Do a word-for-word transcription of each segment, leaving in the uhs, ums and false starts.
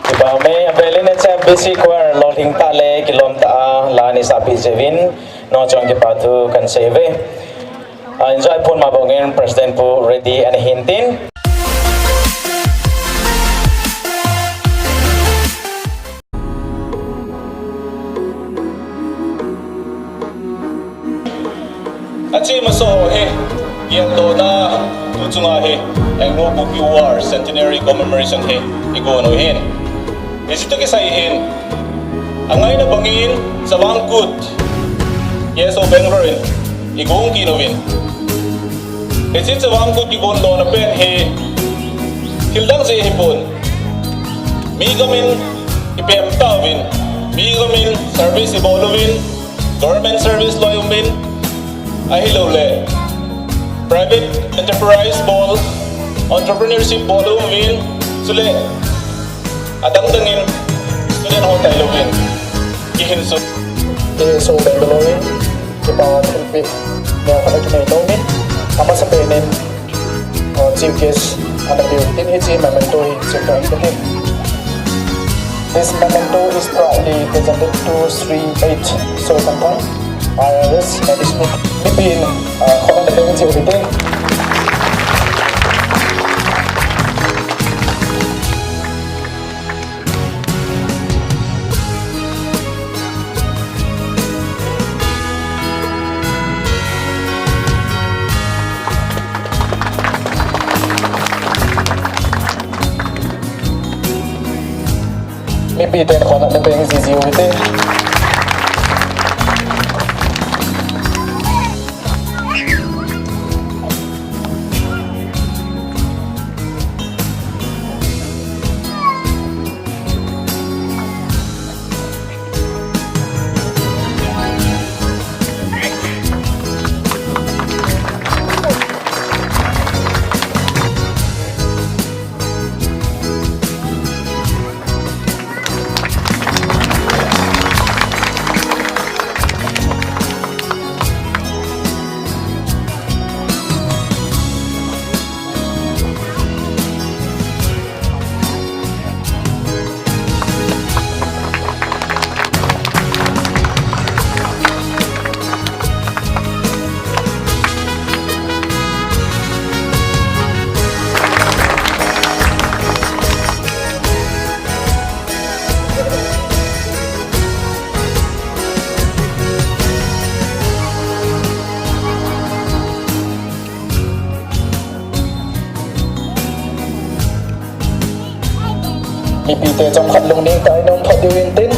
Kipa me, abelin H F B C Choir, lolhing tah le kilom tah a la nei sapi jeh uvin, nangchon kipa thu kahin sei uve. Ah, enjoy pon ma bangin President Pu ready ana hin tin. Achi masa ho hi, geldohna tu chunga hi, Anglo-Kuki War Centenary Commemoration hi, igon u ahin. Hiche toh kisai hin, angaina bangin, Chavang Kut, K S O Bangalore in, igong kit uvin. Hiche Chavang Kut kigon lona pen hi, thil dang jeh hipon. Mi gamin ipem tauvin, mi gamin service ibol uvin, government service loi umin, ahilouleh private enterprise bol, entrepreneurship bol uvin, chule adang dangin student ho tailou vin kihin sun. K S O Bangalore in kipa thilpeh neo khat kinei nom in, amasapen in, uh, chief guest ana peh u hitin, hiche memento hi chingthei in kahin. This memento is proudly presented to Shri H Soipanthang, I R S Management. Mipin, uh, khonung na beng cheh u hitin. Mipiten khonung na beng jiji u hite. Mipite chomkhat lungning tah in um phot diu hintin.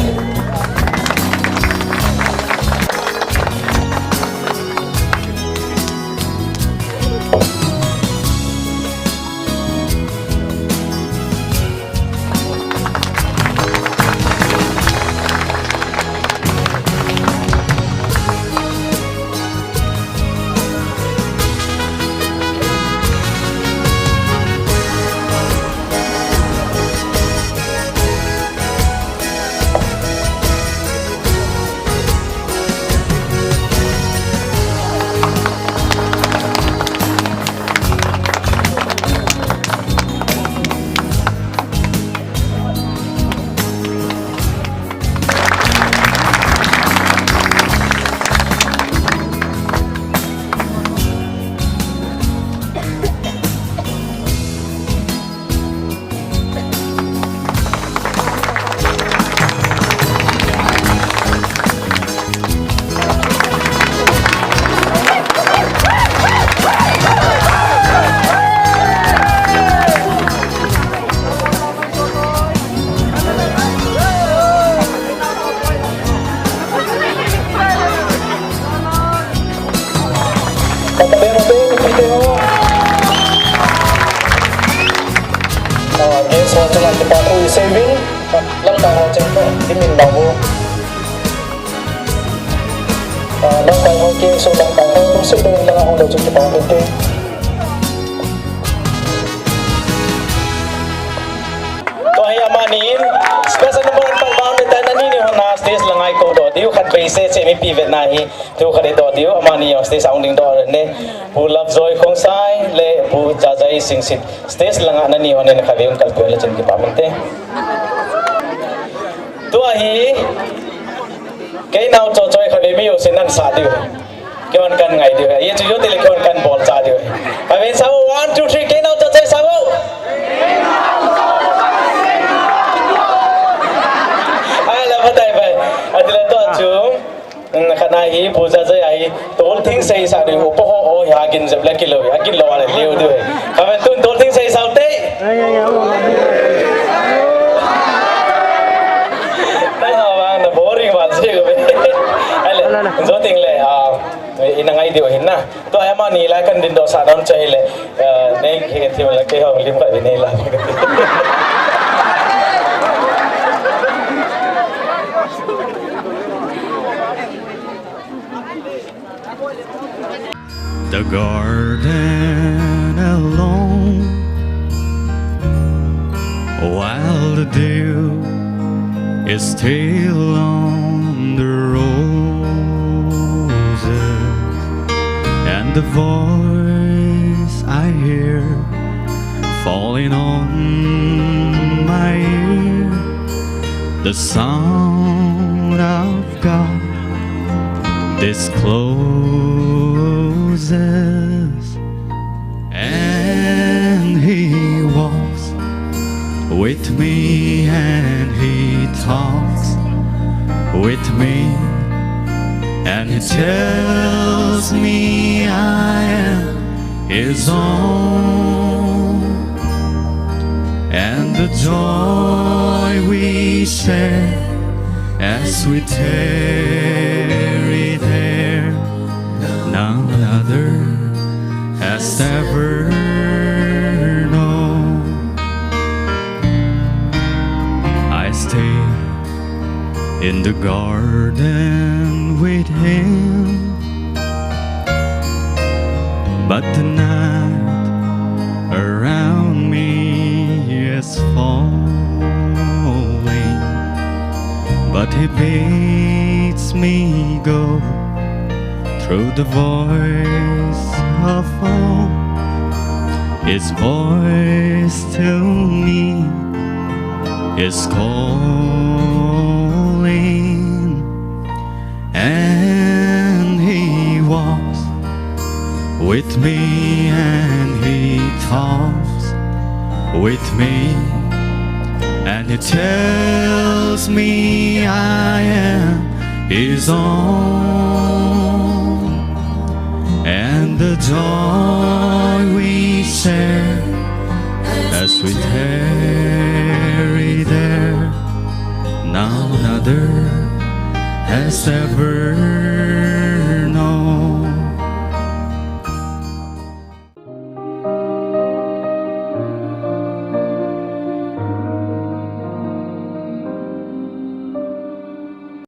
Ah, guest ho chunga kipa thu isei uvin, lamkai ho cheng toh, dimin lau vo. Ah, lamkai ho, guest ho, lamkai ho, lungset lou in langa hung lou chun kipa thu te. Tua hi amani in special number palbang le tan ani ni hon a stage la ngai kou doh diu, khatvei seh seh mipi vetna hi thu khat i doh diu, amani jong stage a hung ding doh Ne, Pu Lovejoy Khongsai le Pu Jajai Singsit stage langa nani hon in khatvei hung kalpeh le chun kipa mante. Tua hi kei nao Chochoi khatvei mi u sin nan sa diu. Kei hon kan ngai diu. Ye chu yo tile kei hon kan bol cha diu. Khatvei sa u, one, two, three, kei nao Chochoi sa u. Ai la batai bai. Atile tua chu. Khatna hi Pu Jajai ahi, tol thing sei sa diu, upa ho o hi agin jep le kilou, agin lou le leu diu. Khatvei tun tol thing sei sa u te. Nang ha vang na boring val sei ko. Ale, jo ting le, ah, ina ngai diu hin na. Tua hi amani la kan dindoh sa dam chai le, ah, nei ke thim le kei hong lim ka nei la. The garden alone, while the dew is still on the roses, and the voice I hear falling on my ear, the sound of God discloses, and He walks with me, and He talks with me, and He tells me I am His own. And the joy we share as we tarry there, none other has ever known. I stay in the garden with Him, but the night around me is falling. But He bids me go through the voice of hope. His voice to me is calling, and He walks with me, and He talks with me, and He tells me I am His own. And the joy we share as we tarry there, none other has ever